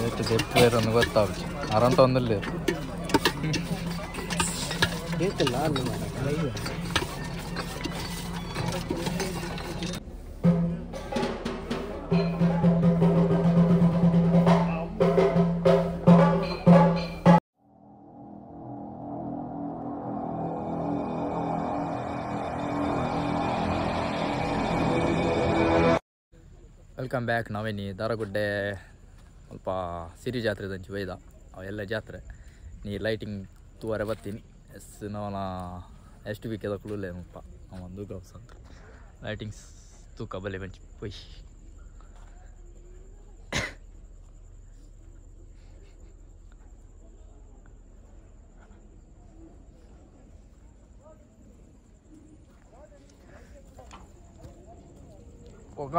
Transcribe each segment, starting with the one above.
ಏತ್ ದೆಪ್ಪೇರನ್ನು ಗೊತ್ತಾಪುಜಿ ಅರಂತ ಒಂದುಲ್ಲೆರ್ welcome back. ನಾವೇನಿ ದಾರಗುಡ್ಡೆ ಸ್ವಲ್ಪ ಸಿರಿ ಜಾತ್ರೆ ದಂಚಿ ಬೈದ ಅವೆಲ್ಲ ಜಾತ್ರೆ ನೀ ಲೈಟಿಂಗ್ ತೂವರೆ ಬತ್ತೀನಿ ಎಸ್ ನಾವನ ಎಷ್ಟು ಬೇಕದ ಕುಳುಲೆ ಮುಪ್ಪ ಒಂದು ಗೌಸ್ ಅಂತ ಲೈಟಿಂಗ್ಸ್ ತೂಕ ಬಲೆ ಬಂಚಿ ಪೊಯ್ ಹೋಗ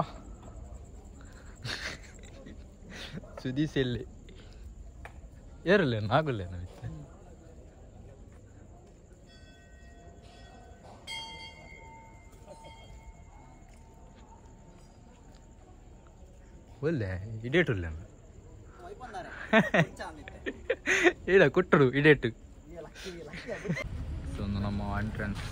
ಸುದೀಸೆಲ್ಲಿ ಏರಲ್ಲ ನಾಗುಲ್ಲ ನಾವಿತ್ತೆ ಒಲ್ಲೆ ಇಡೇಟುಲ್ಲ ಇಡ ಕುಟ್ಟರು ಇಡೇಟು. ಸೊ ನಮ್ಮ ಎಂಟ್ರೆನ್ಸ್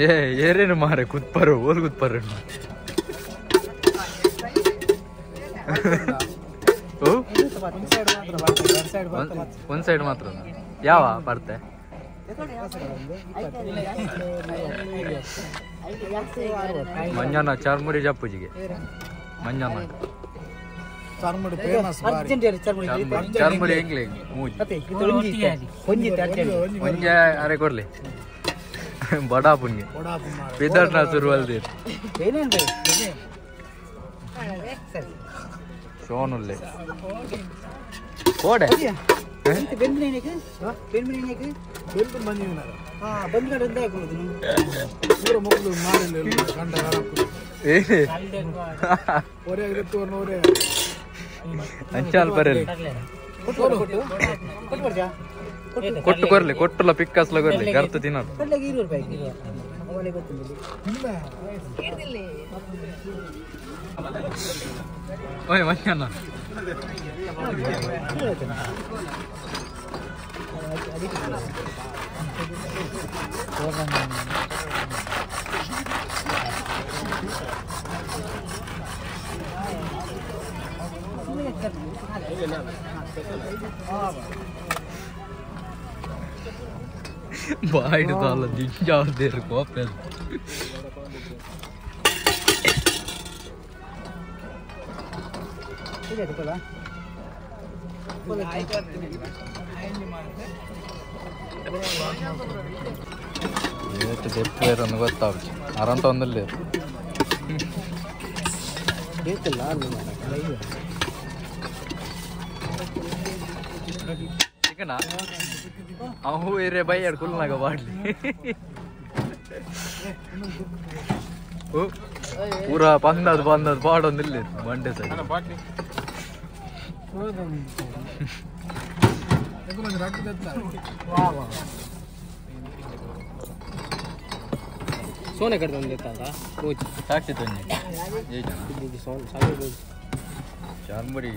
ಏ ಏರೇನು ಮಾರೆ ಕುತ್ಪಾರು ಓಲ್ ಕುತ್ಪಾರು ಒಂದ್ ಸೈಡ್ ಮಾತ್ರ ಯಾವ ಬರ್ತೆ ಮಂಜಾನ ಚಾರ್ಮುರಿ ಜಪ್ಪುಜಿಗೆ ಮಂಜಾನ. ಚರ್ಮಡಿ ಫೇಮಸ್ ಬಾರಿ ಚರ್ಮಡಿ ಎಂಗ್ಲೆ ಮೂಜಿ ಒಂಜೆ ಅರೆ ಕೊರ್ಲೆ ಬಡಾ ಪುಣ್ಯ ಬಿದರ್ನ ಶುರುವಲ್ದಿರ್ ಸೋನುಲ್ಲೆ ಕೋಡೆ ಅಂಚಾಲ್ ಬರಲಿ ಕೊಟ್ಟು ಕೊರ್ಲಿ ಕೊಟ್ಟುಲ ಪಿಕ್ಕಸ್ಲ ಕೊರ್ಲಿ ಗರ್ತು ತಿನ್ನೋದು ಓಯ್ ಮಧ್ಯಾಹ್ನ ಬಾಯ್ಡು ತಾಲ ದಿಂಜಾವ್ದೇರು ಕೋಪೆ ಏಟು ದೆಪ್ಪೇರನ್ನು ಗೊತ್ತಾಗ್ತದೆ ಅರಂತ ಒಂದಿಲ್ಲ ಚಿಕನ ಅವು ಏರೇ ಬೈ ಕುಲ್ನಾಗ ಬಾಡ್ಲಿ ಪೂರಾ ಪಂದದು ಪಂದದು ಪಾಡೊಂದಿಲ್ಲ ಬಂಡೆ ಸೈಡ್ ಸೋನೆ ಕಡ್ದು ಸಾಕ್ಷಿ ಚಾರ್ಮುಡಿ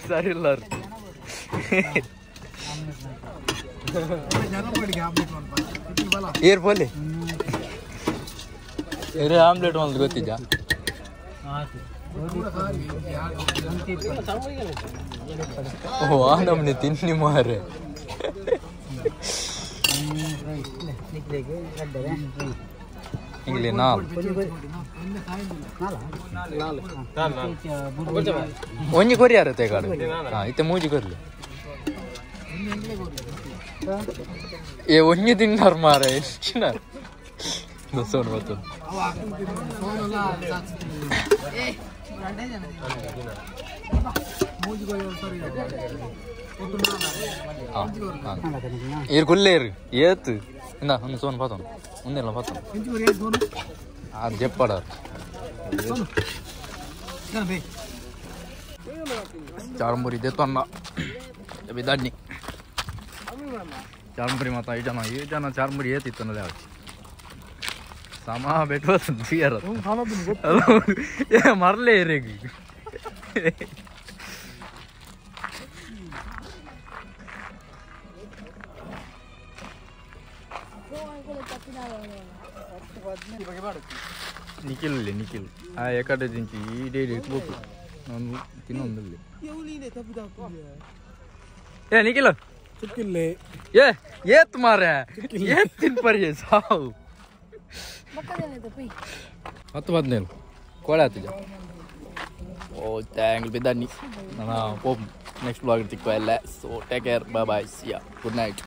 ಸರಿ ಇಲ್ಲ ಏರ್ ಬೋಲಿ ಏರೇ ಆಮ್ಲೆಟ್ ಒಂದು ಗೊತ್ತಿದ್ಯಾ ಓ ಆ ನಮ್ಮನೆ ತಿನ್ನಿ ಮಾರೆ ಇಂಗ್ಲಿ ನಾಲ್ ಒಂಜಿ ಕೊರಿಯಾರ ತೇಗಾಡು ಹಾ ಇತ್ತೆ ಮೂಜಿ ಕೊರ್ಲಿ ಏ ಒಂಜಿ ತಿನ್ನಾರ ಮಾರ ಹೆಚ್ಚಿನ ಸೋನು ಬರ್ತದೆ ಏರ್ ಕುಲ್ಲೇರು ಏತು ಇಂದ ಒಂದು ಸೋನ್ ಪಾತೋನು ಒಂದೆಲ್ಲ ಪಾತೋನು ಅದು ಜೆಪ್ಪಾಡಾರು ಚಾರಂಬುರಿ ದೆತ್ತೊನ್ನ ಬಿದಾಡ್ನಿ ಚಾರಂಬುರಿ ಮಾತ ಈ ಜನ ಈ ಜನ ಚಾರಂಬುರಿ ಏತಿತ್ತನ್ನಲೇ ಆಚಿ ಸಮ ಬೆಟ್ಟು ಬಿಯರ್ ಮರಲೇ ಇರೇಗಿ ನಿಖಿಲ್ ನಿಖಿಲ್ ಆ ಎಕಡೆ ದಿಂಚಿ ಈ ಡೇಡಿ ಬೋಪು ನಾನು ತಿನ್ನೊಂದಿಲ್ಲ ಏ ನಿಖಿಲ್ ಚಿಕ್ಕಿಲ್ಲೆ ಏ ಏತ್ ಮಾರೆ ಏತ್ ತಿನ್ಪರಿ ಸಾವು 10 15 ಕೋಳೆ ಆತಿಜ ಓ thank ಬಿದ್ದಾನಿ ನಾನು ಪೋಪ್ ನೆಕ್ಸ್ಟ್ ಬ್ಲಾಗ್ ತಿಕ್ಕೋ ಎಲ್ಲ. So take care, bye bye, see ya, good night.